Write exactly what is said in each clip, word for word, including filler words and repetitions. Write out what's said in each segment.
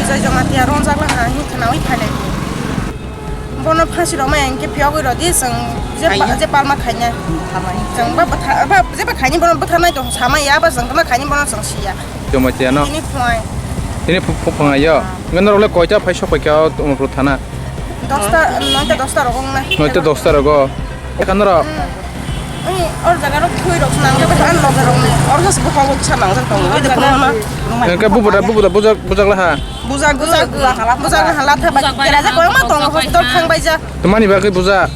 Joy Jamatia ronjak laha hwnwi khwnaui phainai. Bono phasi rwmai hwnkhe phiyogwi rwdi, chwng je pa-, Khaina. Je palma khaina. Chwng ba bwtha-, ba je ba khaini bono bwtharnai tong samai ya, ba chwng tongma khaini bono chwng siya. Jomatia no? Tini phuai. Tini phu-, phu-, phungai yo? Hwnkhe norok le koita phai sok paikha o Umorpur thana? Dosta, noita dosta rok wngnai. Noita dosta rogo? Ekha norok? Ani or jaga rok thui rok nang jaga an loge rok ni. Or has bukhang kisa nang jak tongo. Ede phone ma. Hwnkhe bubuda, bubuda bujak, bujak laha? Bujak, bujak, bujak hala tha bai. Kera ja koyma tongo hospital thang bai ja. Tamani bagwi bujak?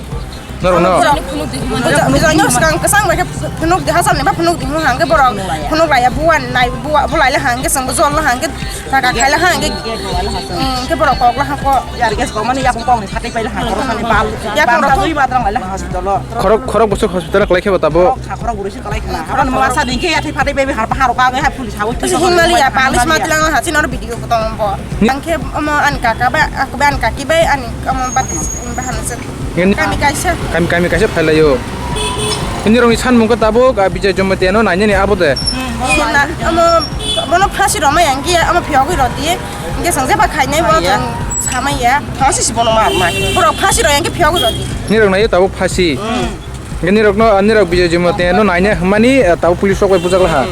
Norok no? Bujak, bujak no skang kesang bai khe phunuk di hasal ni ba phunuk di hang ke borok phunuk laya buan nai bua bulai le hang ke sang bujol hang ke taka khai le hang ke. Hmm, ke borok kok la hang ko. Yar gas ko mani yakung kong ni phatai pai la hang ko sani bal. Yakung rok thui badrang lai la hospital lo. Khorok, khorok bosok hospital kalai khe ba tabuk? Khorok sa khorok guri se kalai khna. Haban masa din khe yathai phatai pai har bahar ka ha police ha. Himali ya police ma tilang ha chin or video ko tong bo. Ni- Ang khe omo an kaka ba, ak ba an kaki bai ani omo batis bahana se. Ngin- Kami kaisa. Kami, kami kaisa phailaio. Ini rongni sanmung khe tabuk, ah, Bijay Jamatia no nainani abo de. Ina, omo, bono phasi rwmai ang khe, omo phiyogwi rwdi. Hwnkhe chwng jeba khainai bo chwng samai ya. Phasi si bono mar mai. Borok phasi rw yang khe phiyogwi rwdi. Nirok naio tabuk phasi. Hwnkhe nirok no, nirok Bijay Jamatia no naina hwnmani, ah, tabuk police rok bai bujak laha.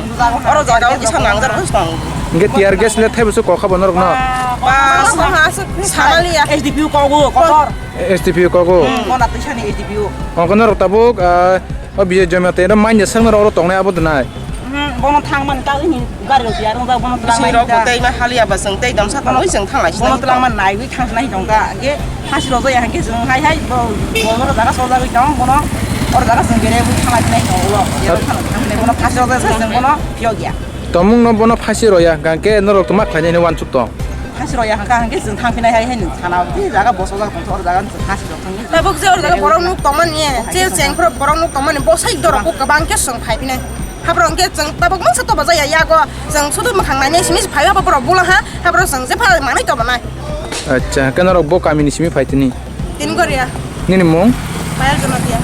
Oro jaga o kisa nang jak rw tong. Hwnkhe tear gas le thaibo se kokha bo norok no. Ba, samali ya. S D P O kogo, kotor. S D P O kogo. Hmm, Mona Tuisani S D P O. Ongkha norok tabuk, ah, o Bijay Jamatia no manya sak norok oro tongnai abo de nai? Hmm, bono thang man ta ini gari rok ya rong bono tlang Bising mai rok ta. Tei ma hali aba seng tei damsa tangwi seng thanglai. Bono tlang man nai wi thang nai tong ta. Ge hasi rok ya hangke seng hai hai bo bono jaga soja wi tong bono or jaga seng gere wi thanglai nai tong ulo. Gere thang nai bono hasi rok ya seng bono phiyok ya. Tomung no bono phasi roya, hwnkhe norok tongma khlainai hwnwi uansuk tong. Phasi roya hwnkha hwnkhe chwng thangphinai hai hai nw sana, tei jaga bosojak tongkha, o jaga chwng phasi rok thangwi. Tabuk je o jaga borok nuk tongmani, je chengphru borok nuk tongmani, bwsai dorok kwbang khe chwng phaiphinai. Haborok hwnkhe chwng tabuk mungsa toba jaya yago, chwng sudu mwkhang nainai simi se phaiwi abo borok bula ha, haborok chwng jepha manwi tobanai. Acha, hwnkhe norok bo kamini simi phaitini? Tini Goria. Nini mung? Payal Jamatia.